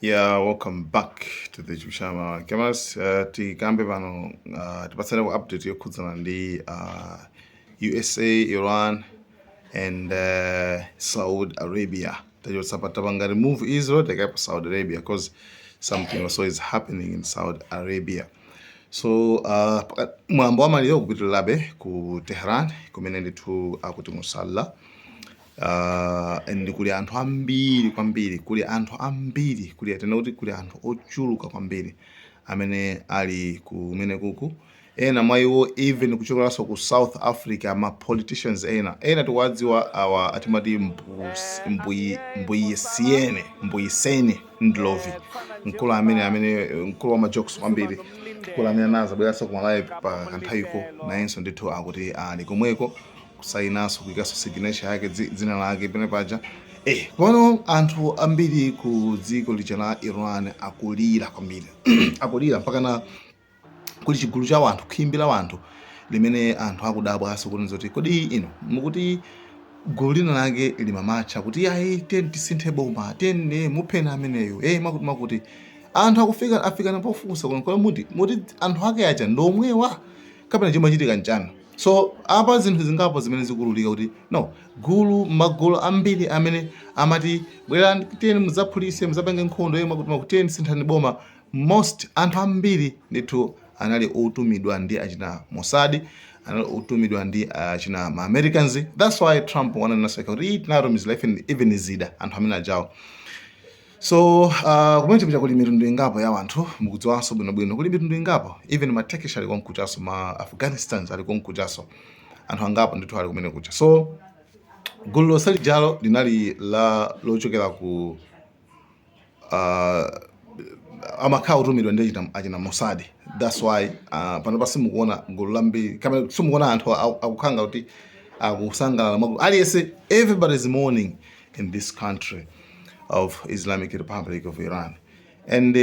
Yeah, welcome back to the Chama Cameras. Tikambe pano, tipatsane ku update yokhudzana ndi USA, Iran and Saudi Arabia. Tachotsa, tapanga remove Israel, tikapo Saudi Arabia because something also is happening in Saudi Arabia. So mwambo wa maliro kupitirirabe ku Tehran, kumene ndithu akuti musalla, and kuli anthu ambiri kwambiri, kuli anthu ambiri, kuli atena kuti kuli anthu ochuluka kwambiri amene ali kumene kuku. Ena mwa iwo even kuchokeranso ku South Africa, ma politicians ena ena tikuwadziwa awa, atimati Mbuyisiyene, Mbuyiseni Ndlovu, mkulu amene mkulu wa majokes kwambiri, mkulu amene anazabweranso ku Malawi pa kanthawiko, nayenso ndithu akuti ali komweko kusayinanso, kuikanso signature yake, dzina lake pene paja. Pano anthu ambiri ku dziko lija la Iran akulira kwambiri, akulira mpaka na kuli chigulu cha wanthu, khimbi la wanthu limene anthu akudabwanso kuti zoti kodi ino mukuti gulu lina lake limamatcha kuti ayi, tiyeni tisinthe boma, tiyeni mupheni ameneyo, makuti makuti. Anthu akufika afikana pofunsa kuti kodi muti anthu ake aja ndomwewa kapena chimachitika nchani? So apa zinthu zingapo zimene zikululika kuti no, gulu, magulu ambiri amene amati bwerani, tiyeni mudzaphulise, mudzapange nkhondo, makuti makuti, tiyeni sinthani boma, most anthu ambiri ndithu anali otumidwa ndi achina Mossad, anali otumidwa ndi achina ma Americans. That's why Trump wananaseka kuti tinatumizira even zida anthu amene ajawo. So kumene chipita kuli mitundu ingapo ya anthu, mukudziwanso bwinobwino kuli mitundu ingapo, even ma Turkish ali konkuchaso, ma Afghanistans ali konkuchaso, anthu angapo ndithu ali kumene kucha. So gulu lonse lijalo linali la lochokera ku amakhala kutumidwa ndi achina Mossad. That's why panopa simukuona gulu lambiri kapena simukuona anthu akukhanga kuti akusangalala mwaku aliyense. Everybody is mourning in this country of Islamic Republic of Iran. And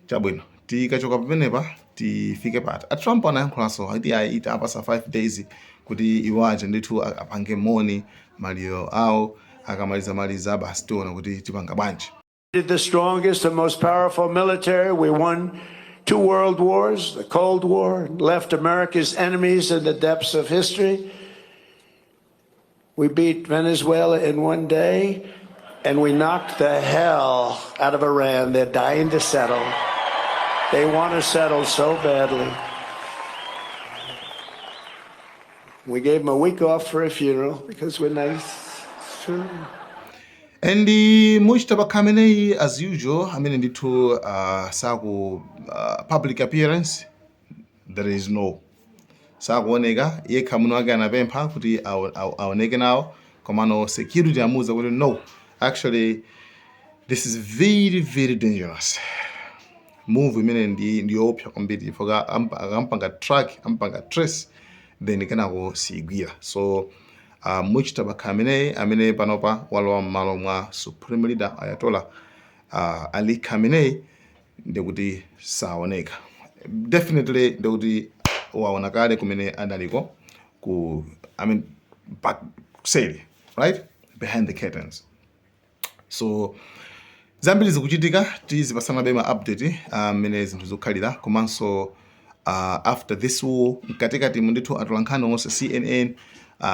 chabwino, tikachoka pamenepa tifike pati? A Trump anayankhulanso ati ayi, apasa 5 days kuti iwo aja ndithu apange mourn maliro awo. Akamaliza maliza basi, tiona kuti tipanga bwanji. The strongest and most powerful military. We won two world wars, the Cold War, left America's enemies in the depths of history. We beat Venezuela in one day, and we knocked the hell out of Iran. They're dying to settle. They want to settle so badly. We gave them a week off for a funeral because we're nice. It's true. And Mujtaba Khamenei, as usual, amene ndithu saku public appearance there is no, sakuoneka yekha. Muno wake anapempha kuti aoneke nawo, komano security amuwuza kuti no, actually this is very very dangerous move imene ndi yoopsa kwambiri, chifukwa akampanga track, ampanga trace, then kenako siyigwira. So Mujtaba Khamenei, amene panopa walowa m'malo mwa supreme leader Ayatollah Ali Khamenei, ndikuti saoneka. Definitely ndikuti waona kale kumene analiko ku, I mean, back kuseri, right behind the curtains. So zambiri zikuchitika, tizipasanabe ma update mmene zinthu zikukhalira. Komanso after this war, mkatikati ndithu atolankhani onse, CNN,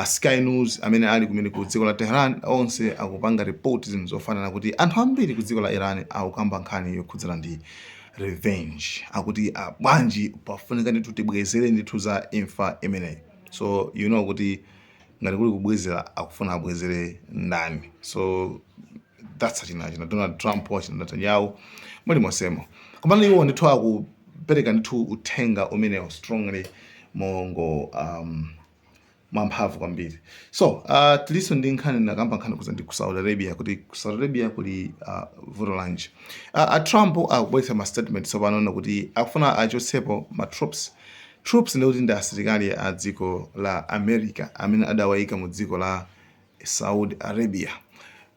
Sky News, amene ali kumene ku dziko la Tehran, onse akupanga report zinthu zofanana kuti anthu ambiri ku dziko la Iran akukamba nkhani yokhudzana ndi revenge. Akuti bwanji pafunika ndithu tibwezere ndithu za imfa imeneyi. So you know kuti ngati kuli kubwezera, akufuna abwezere ndani? So that's achina Donald Trump, achina Netanyahu, muli mosemo. Komano iwo ndithu akupereka ndithu uthenga umenewo strongly, mongo mwamphamvu kwambiri. So tilinso ndi nkhani, nakamba nkhani kuza ndi ku Saudi Arabia, kuti ku Saudi Arabia kuli vuto lanji. A Trump akubweretsa ma statement tsopano kuti akufuna achotsepo ma troops. Troops ndikuti ndi asilikali a dziko la America amene adawayika mu dziko la Saudi Arabia.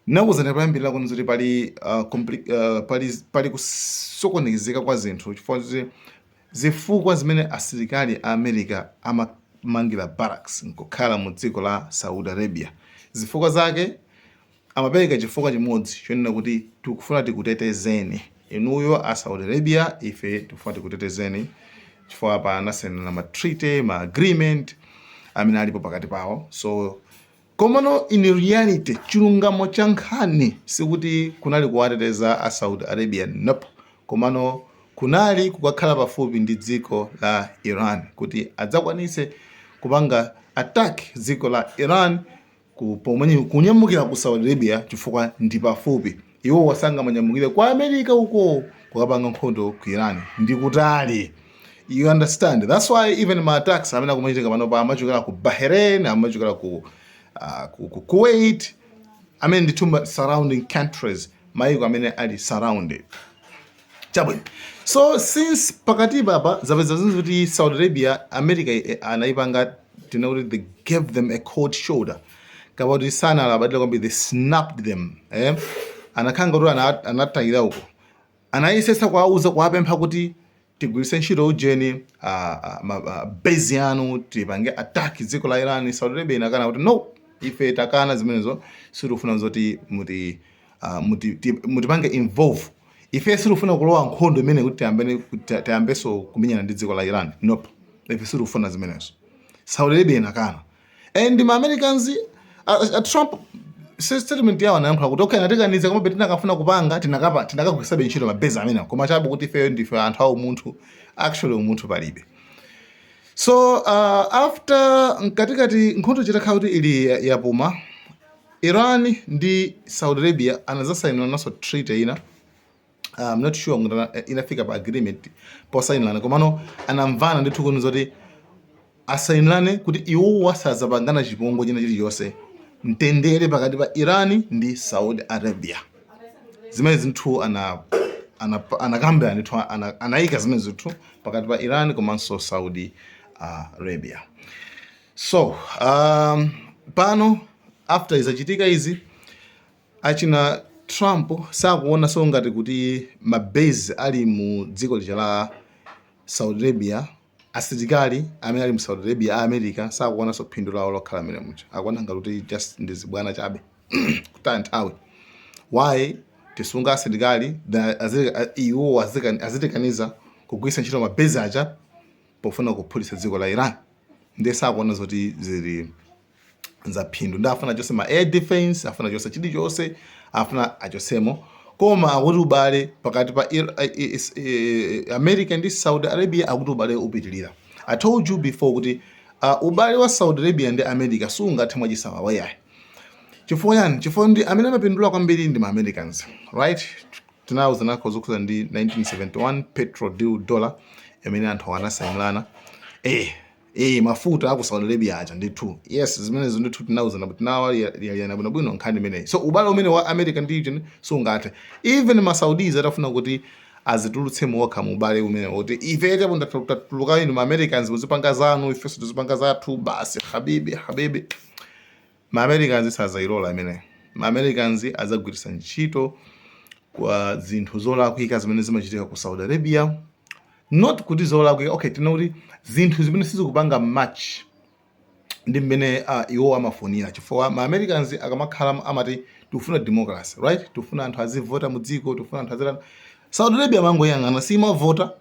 Nakuwuzani poyambirira kuno kuti pali pali kusokonezeka kwa zinthu, chifukwa kuti zifukwa zimene asilikali a America amamangira barracks nkukhala mu dziko la Saudi Arabia, zifukwa zake Amapereka chifukwa chimodzi chonena kuti tikufuna tikutetezeni inuyo a Saudi Arabia, ife tikufuna tikutetezeni chifukwa pa anasainana ma treaty, ma agreement amene alipo pakati pawo. So komano in reality, chilungamo cha nkhani sikuti kunali kuwateteza a Saudi Arabia, nope, komano kunali kukakhala pafupi ndi dziko la Iran kuti adzakwanise kupanga attack dziko la Iran pomwe kunyamukira ku Saudi Arabia, chifukwa ndi pafupi. Iwo wasangamanyamukire kwa America uko kukapanga nkhondo ku Iran, ndi kutali. You understand? That's why even ma attacks amene akumachitika panopa amachokera ku Bahrain, amachokera ku Kuwait, amene ndithu surrounding countries, maiko amene ali surrounded. Chabwino, so since pakati papa zapeza zinthu kuti Saudi Arabia, America anayipanga, tinakuti they gave them a cold shoulder, kapoti sanalabadira kwambiri, they snapped them, eh? Anakhanga kuti anatayira uko, anayesesa kuwauza, kuwapempha kuti tigwiritse ntchito ujeni base yanu tipange attack dziko la Iran. Saudi Arabia inakana kuti no, ife takana zimenezo, sitikufuna zoti mutipange involve, ife sitikufuna kulowa nkhondo imene kuti tiyambenso kumenyana ndi dziko la Iran. Nope, ife sitikufuna zimenezo. Saudi Arabia inakana and ma Americans, Trump statement yawo anayankhula kuti okay, anatikaniza, komabe tinakafuna kupanga tinakapa tinakagwiritsabe ntchito ma base amene, koma chabe kuti ifeyo ndife anthu a umunthu. Actually umunthu palibe. So after mkatikati nkhondo chitakhala kuti ili yapuma, Iran ndi Saudi Arabia anazasayinira naso treaty ina. I'm not sure ngati inafika pa agreement posayinirana, komano anamvana ndithu kuno zoti asayinirane kuti iwowo asazapangana chipongwe china chilichonse, mtendere pakati pa Iran ndi Saudi Arabia. Zimene zinthu anakambirana ndithu, anayika zimene zinthu pakati pa Iran komanso Saudi Arabia. So pano after izachitika izi, achina Trump sakuona so ngati kuti ma base ali mu dziko lija la Saudi Arabia, asilikali amene ali mu Saudi Arabia a America, sakuonanso phindu lawo lokhala amene muja. Akuona ngati kuti just ndi zibwana chabe, kutaya nthawi. Why tisunga asilikali iwo azitikaniza kugwiritsa ntchito ma base aja pofuna kuphulitsa dziko la Iran? Ndiye sakuona zoti zili za phindu. Ndi afuna achose ma air defense, afuna achose chilichonse, afuna achosemo. Koma akuti ubale pakati pa America ndi Saudi Arabia, akuti ubale upitilira. I told you before kuti ubale wa Saudi Arabia ndi America sungathe mwachisawawa, yayi. Chifukwa yani? Chifukwa ndi amene amapindula kwambiri ndi ma Americans, right? Tinawuza nako zokhuza ndi 1971 petrol deal dollar imene anthu anasayinirana, mafuta aku Saudi Arabia aja ndithu. Yes, zimenezo ndithu tinawuzana, tinawaliyana bwinobwino nkhani imeneyi. So ubale umene wa America ndi ijeni sungathe, even ma Saudis atafuna kuti azitulutse mokha mu ubale umene kuti ife chapo ndatuluka, inu ma Americans muzipanga zanu, ifenso tizipanga zathu basi, habibi habibi. Ma Americans sazayilola imene. Ma Americans azagwiritsa ntchito kwa zinthu zolakwika zimene zimachitika ku Saudi Arabia. Not kuti zolakwika, okay, tina kuti zinthu zimene sizikupanga match ndi mmene iwo amafunira, chifukwa ma Americans akamakhala amati tikufuna democracy, right? Tikufuna anthu azivota mu dziko, tikufuna anthu azita. Saudi Arabia amangoyang'ana, simavota.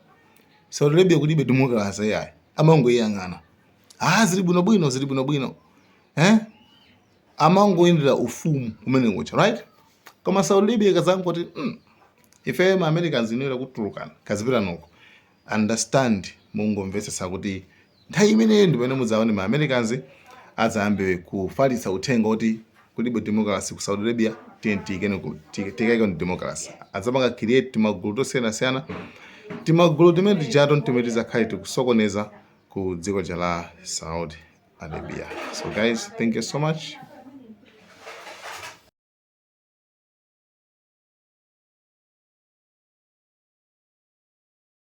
Saudi Arabia kulibe democracy, yayi. Amangoyang'ana, ah, zili bwinobwino, zili bwinobwino, eh? Amangoyendera ufumu umene kucha, right? Koma Saudi Arabia ikazangoti ife ma Americans inoera kutulukana, kazipita noko, understand, mungomvetsetsa kuti nthawi imeneyo ndi pamene mudzaone ma Americans adzayambe kufalitsa uthenga kuti kulibe democracy ku Saudi Arabia, tiye tiyikeni ku democracy. Adzapanga create timagulu tosiyanasiyana, timagulu timene tijato timene tizakhale tikusokoneza ku dziko la Saudi Arabia. So guys, thank you so much.